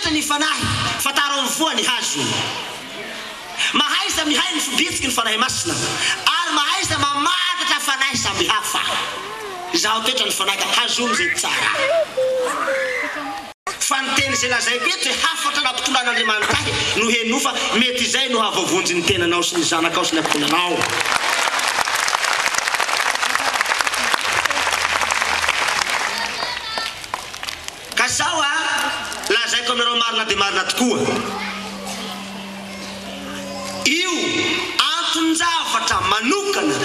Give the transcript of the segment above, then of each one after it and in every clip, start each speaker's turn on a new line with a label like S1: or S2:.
S1: toetra ny fanahy, fantaro amin'ny voa ny hazo. Mahaiza mihaino ny fibitsiky ny Fanahy Masina, ary mahaiza mamantatra fanahy samby hafa. Izaho toetra ny fanahy ka hazomy izay tsara. Fa ny teny izay lazaiko eto dia hafatra nampitondran'Andriamanitra ahy no henoy fa mety izay no hahavoavonjy ny tenanao sy ny zanakao sy ny ankohonanao. Ka zao a, lazaiko aminareo marina dia marina tokoa, io anton-javatra manokana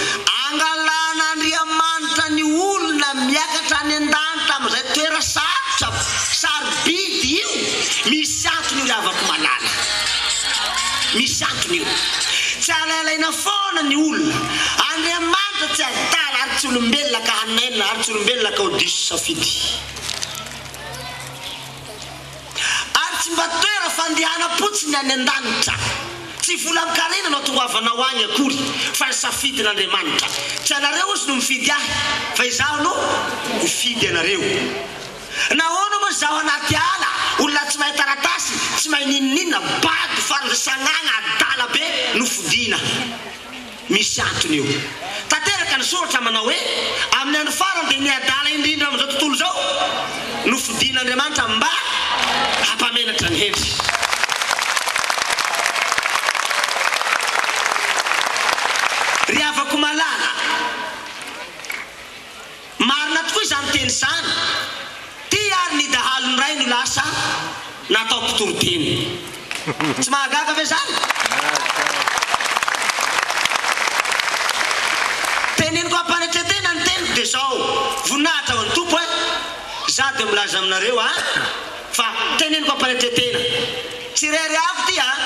S1: angalan'Andriamanitra ny olona miakatra any an-danitra amin'izay toera sarotra, sarobidy io, misy antony io ry havako malala. Misy antony io. Tsy alaalaina foana ny olona. Andriamanitra tsy adala ary tsy olombelona ka hanainina ary tsy olombelona ka ho diso safidy. Ary tsy mba toera fandehanam-potsiny any an-danitra. Tsy vola an-karena no atongavanao any akory fa ny safidin'Andriamanitra. Tsy anareo ozy no mifidy ahy fa izaho no mifidy anareo. Nahoana moa izaho anaty ala, olona tsy mahay taratasy, tsy mahay n'inon'inona, bado faran'izay sagnagna, adala be no fodiana? Misy antony io. Tanteraka ny soratra manao hoe, Amin'ny andro farany dia ny adala indrindra amin'izao tontolo izao no fodian'Andriamanitra mba hampamenatra ny hendry. Ry havako malala, Marina tokoa izany teny izany. Ty ary ny dahalo ny ray no lasa natao mpitory teny. Tsy mahagaga ve izany? Teneniko am-panetren-tena ny teniko dia izao, voninahitra ho an'ny Tompo eh! Za dia milaza aminareo an, fa teneniko am-panetren-tena. Tsy reharehako ity an!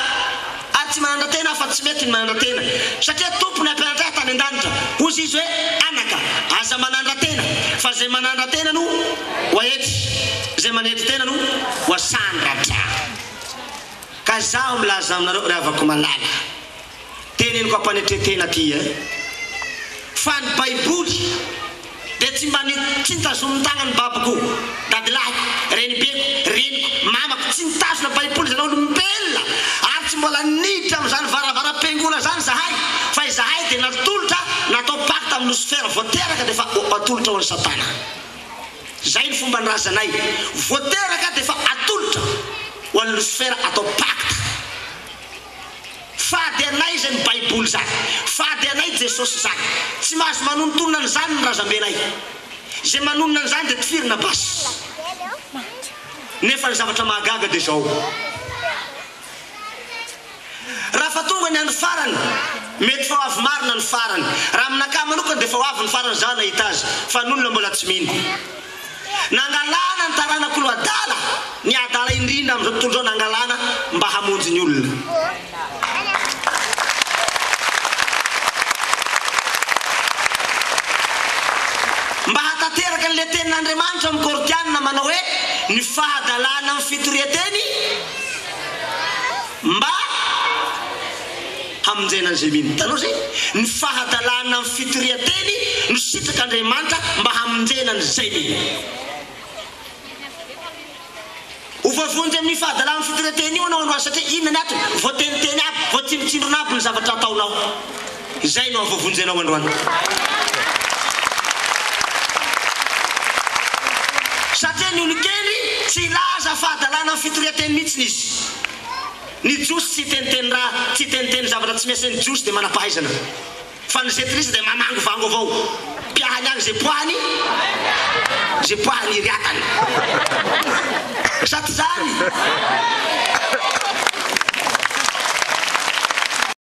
S1: Ary tsy manandra-tena aho fa tsy mety ny manandra-tena. Satria Tompo nampianatra ahy tany an-danitra. Hozy Izy hoe, Anaka, aza manandra-tena, fa izay manandra-tena no ho aetry, izay manetry tena no ho asandratra. Ka izaho milaza aminareo, ry havako malala, teneniko am-panetren-tena aty eh, fa ny Baiboly, Dia tsy mba ny tsy nitazomin'ny tagnan'ny babako, dadilahiko, renibeko, reniko, mamako, tsy nitazona baiboly izany olombelona ary tsy mbola niditra amin'izany varavaram-piangonana izany izahay fa izahay dia natolotra natao pacte amin'i Losifera vao teraka dia efa atolotra ho an'i satana. Izay ny fomban-drazanay, vao teraka dia efa atolotra ho an'i Losifera atao pacte. Fady anay izany baiboly izany. Fady anay Jesosy izany. Tsy mahazo manonontonona an'izany ny razambenay. Izay manonona an'izany dia tifirina basy. Nefa ny zavatra mahagaga dia izao. Raha fa tonga ny andro farany, mety fa ho avy marina ny farany. Raha aminakahy manokana dia efa ho avy ny farany izaho nahita azy, fa ny olona mbola tsy mino. Nangalana ny taranak'olo adala, ny adala indrindra amin'izao tontolo izao nangalana mba hamonjy ny olona. Mba hahatanteraka an'ilay tenin'Andriamanitra amin'ny Korintianina manao hoe ny fahadalana amin'ny fitorian-teny mba hamonjena an'izay mino. Hitanao izay? Ny fahadalana amin'ny fitorian-teny no sitrak'Andriamanitra mba hamonjena an'izay mino. Ho voavonjy amin'io fahadalana amin'ny fitorian-teny io ianao androany satria inona ny antony? Voateniteny aby, voatsindrontsindrona aby ny zavatra ataonao. Izay no hahavoavonjy anao androany. Satria ny olon-kendry tsy hilaza fahadalana amin'ny fitorian-teny mihitsy izy. Ny jiosy tsy hiteniteny raha, tsy hiteniteny zavatra tsy miasa ny jiosy dia manam-pahaizana. Fa ny jentilisa dia mamangovango avao. Piahany agny ze poahany, ze poahany iriatany.